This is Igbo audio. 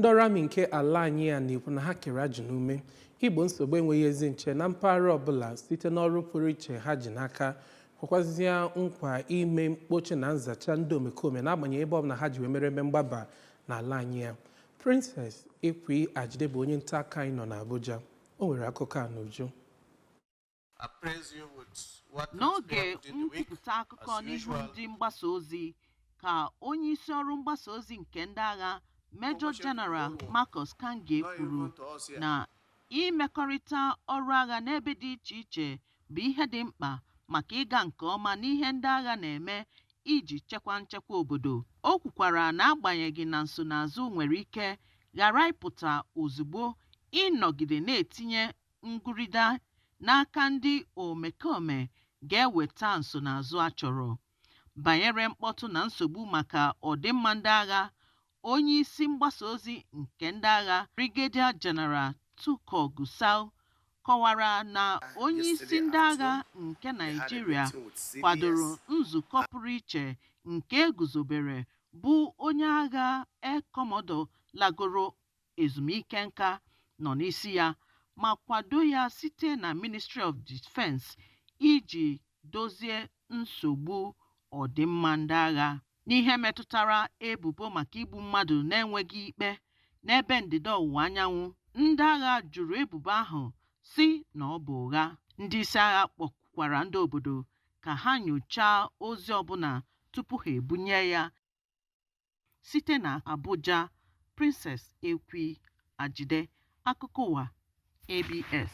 Ndị ọrụ amị nke ala anyị a na-ekwu na ha kere ajụ n'ume igbo nsogbu enweghị ezi nche na mpaghara ọbụla site n'ọrụ pụrụ iche ha ji n'aka, kwekwazịa nkwa ime mkpochi na nzacha ndị omekome n'agbanyeghị ebe ọbụla ha ji wee mere ebe mgbaba n'ala anyị a. Princess Ekwi Ajide bụ onye nta akụkọ anyị nọ n'Abuja. O nwere akụkọ a n'uju. N'oge nkwupụta akụkọ n'ihu ndị mgbasa ozi ka onye isi ọrụ mgbasa ozi nke ndị agha, Major General Marcus Kangye, kwuru na imekọrịta ọrụ agha n'ebe dị iche iche bụ ihe dị mkpa maka ịga nke ọma n'ihe ndị agha na-eme iji chekwa nchekwa obodo. O kwukwara na agbanyeghị na nsonaazụ nwere ike ghara ịpụta ozugbo, ịnọgide na-etinye ngụrịda n'aka ndị omekome ga-eweta nsonaazụ a chọrọ. Banyere mkpọtụ na nsogbu maka ọdịmma ndị agha, onye isi mgbasa ozi nke ndị agha, Brigadier General Tukur Gusau, kọwara na onye isi ndị agha nke Naịjirịa kwadoro nzukọ pụrụ iche nke eguzobere bụ onye agha Air Commodore lagoro ezumike nka nọ n'isi ya, ma kwado ya site na Ministry of Defence iji dozie nsogbu ọdịmma ndị agha. N'ihe metụtara ebubo maka igbu mmadụ na-enweghị ikpe n'ebe ndịda ọwụwa anyanwụ, ndị agha jụrụ ebubo ahụ, si na ọ bụ ụgha. Ndị isi agha kpọkwara ndị obodo ka ha nyochaa ozi ọbụla tupu ha ebunye ya. Site na Abuja, Princess Ekwi Ajide, akụkọ ụwa ABS.